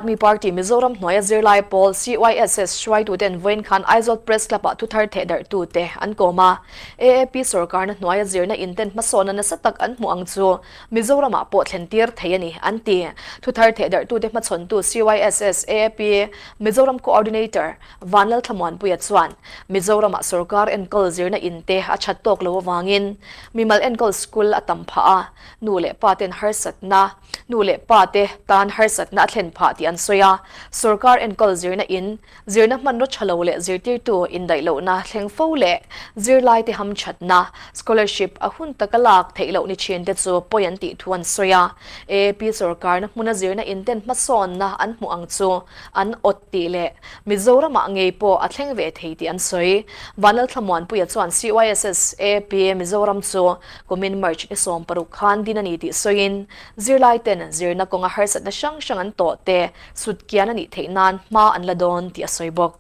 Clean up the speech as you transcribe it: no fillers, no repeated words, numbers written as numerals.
Mi Party Mizoram hnuaia zirlai pawl CYSS hruaituten vawiin khan Aizawl Press Club-ah thuthar thehdarhtute an kawm a. AAP sorkarna hnuaia zirna inten hmasawnna nasa tak an hmuh ang chu Mizoramah pawh thlen tir thei a ni, an ti. Thuthar thehdarhtute hmachhawntu CYSS AAP Mizoram Coordinator Vanlal Thlamuanpuia chuan Mizoramah sorkar enkawl zirna inte a that tawk lo avangin mimal enkawl school a tam phah a, nu leh pa ten harsatna Nu leh pa te tan harsatna a thlen phah tih an sawi a, sorkar enkawl zirna in, zirna hmanraw tha lo leh zirtirtu indaih lohna thleng fo leh zirlai te hamthatna, scholarship, a hun taka lak theih loh ni thin te chu pawi an tih thu an sawi a. AAP sorkarna hmuna zirna in ten hmasawnna an hmuh ang chu an awt tih leh Mizoramah ngei pawh a thleng ve thei tih an sawi. Vanlalthlamuanpuia chuan CYSS AAP Mizoram chu Kumin March ni 16 khan din a ni tih sawiin, zirlaiten zirna kawnga harsatna hrang hrang an tawh te sutkian a nih theih nan hma an la dawn tih a sawi bawk.